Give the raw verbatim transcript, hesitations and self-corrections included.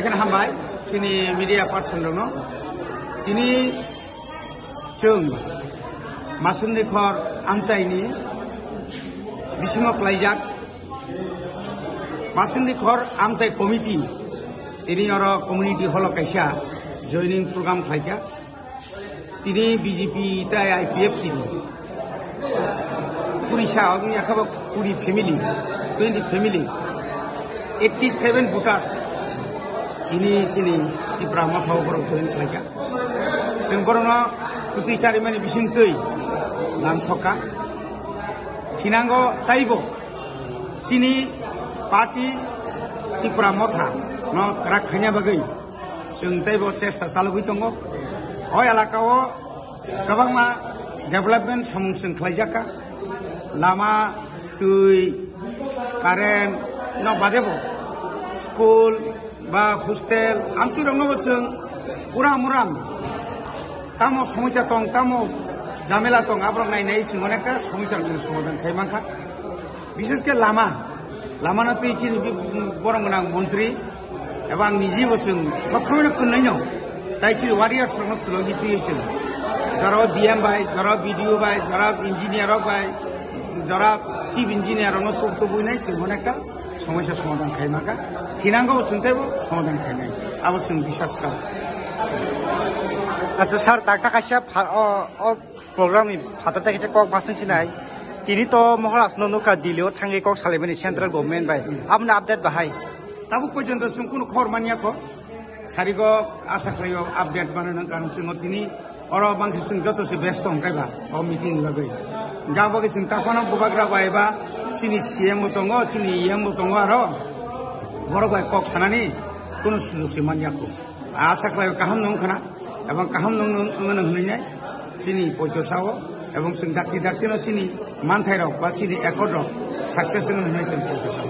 Ekhane hambai, chini media person rokno. Tini chwng Masundwi Khor amchaini bisingo klaijak Masundwi Khor amchai committee, tini oro community hall o kaisa joining program khlaikha. Tini B J P tai I P F T ni. Puri sa, aboni yakha bo puri family, twenty family, eighty seven voters. Tini chini Tipra Motha o borok join khlaikha. Chwng borokno kwtwi charimani bisingtwi lam sokha. Thinango taibo chini party Tipra Motha no kwrak khaina bagwi chwng teibo chesta chalogwi tongo. O elaka o kwbangma development samung chwng khlaijak kha. Lama, twi, current no bade bo school ba hostel amtwi rokno bo chwng uram uram tamo somosya tong, tamo jamela tong, aborok nai nai chwng onekta somosya chwng somadhan khai mankha. Bishesh khe lama, lama no twi chini bi-, borok gwnang montri, eba ang niji bo chwng sob somoi no kwrwino, tai chini warriors rok no twlangwi twi chwng, jora D M bai, jora B D O bai, jora engineer rok bai, jora chief engineer rok no tuk tubui nai chwng onekta somosya somadhan khai mankha, thinango bo chwng teibo somadhan khai nai, abo chwng biswas kha. Acha sir, takta kaisa pha-, o, o program ni phatar tei kaisa kok masing sinai. Tini to Maharaj no nukha Delhi o thangwi kok salaimani central government bai. Aboni update bahai. Tabuk porjonto chwng kunu khobor manya kho. Sarigo asa khlaio update mano nang karon chwng tini oro bangkhe chwng joto se besto hwnkhe ba o meeting ni bagwi. Ga bagwi chwng taphano bubagra bai ba chini C M bo tongo, chini E M bo tongo aro. Borok bai kok sanani kunu sujok se manya kho. Asa khlaio kaham nung khana, ebong kaham nung nung nung nung hwnwi nai chini poito sao, ebong chwng dakti dakti no chini manthai rok ba chini accord rok success wngwi hwnwi chwng poito sao.